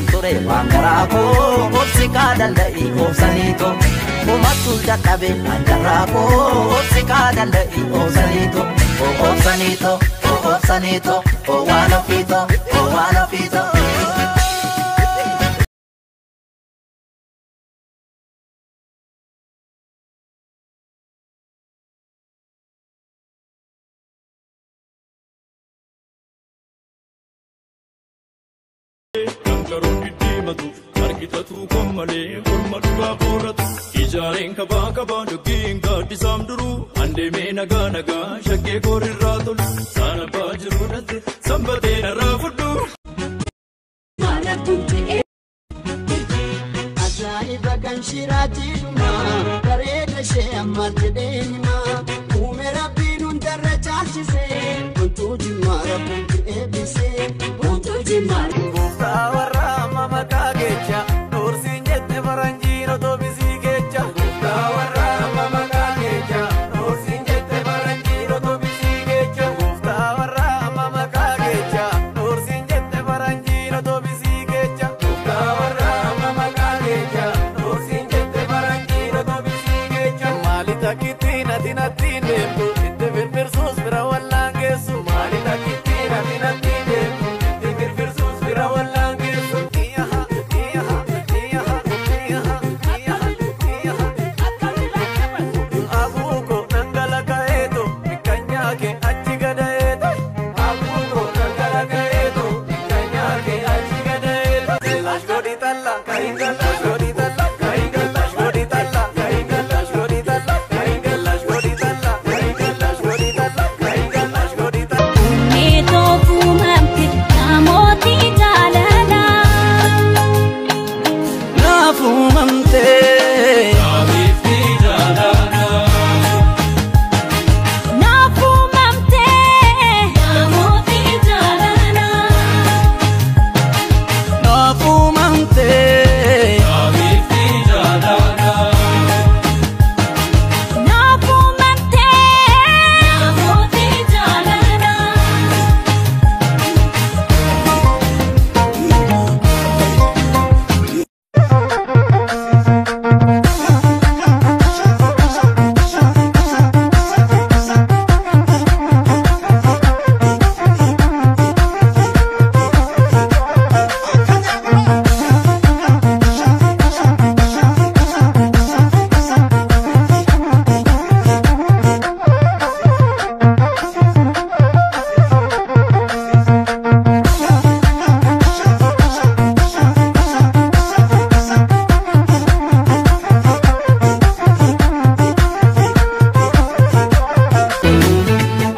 Himadhaan ture waan garaa koo obsi kaa danda'i obsaniito Uummattu dadhabe hanjarraa koo obsi kaa danda'i obsaniito Obsaniito obsaniito waan ofiito waan ofiito. Argitatu kommalee korma dhugaa booratu ijaareen kabaa kabaa doggiin gaaddisaam duruu handeemee nagaa nagaa shaggee koorrirraa tolu saana abbaa jiruu dhatte sanbatee narraa fudhu. Ajaa'iba kan shiraatti dhumaa bareeda ishee ammaal jedhee himaa uume rabbiin hundarra caalchisee wantuu jimmaa rabbiin eebbisee wantuu jimmaa. Gooftaa warra amma maqaa kecha Doorsiin jette faranjiin otoo bisii kecha. Gooftaa warra amma maqaa kecha Doorsiin jette faranjiin otoo bisii kecha. Gooftaa warra amma maqaa kecha Doorsiin jette faranjiin otoo bisii kecha. Gooftaa warra amma maqaa kecha Doorsiin jette faranjiin otoo bisii kecha. Maali takkittiin ati nattiin deemtu itti firfirsuus bira wallaan geessu. Maali takkittiin ati nattiin deemtu itti firfirsuus bira wallaan geessu. Abuuko nangala ka'eeto bikkanyaa kee achi gada'eeto. Abuuko nangala ka'eeto bikkanyaa kee achi gada'eeto. Lash godhi talla kahinga lash godhi talla kahinga lash godhi talla kahinga lash godhi talla kahinga lash godhi talla kahinga lash godhi talla kahinga lash godhi talla. Naaf uumamtee naaf uumamtee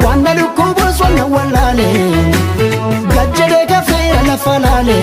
Waan na dhukkubus waan na wallaale gajjadee kafee lafa laale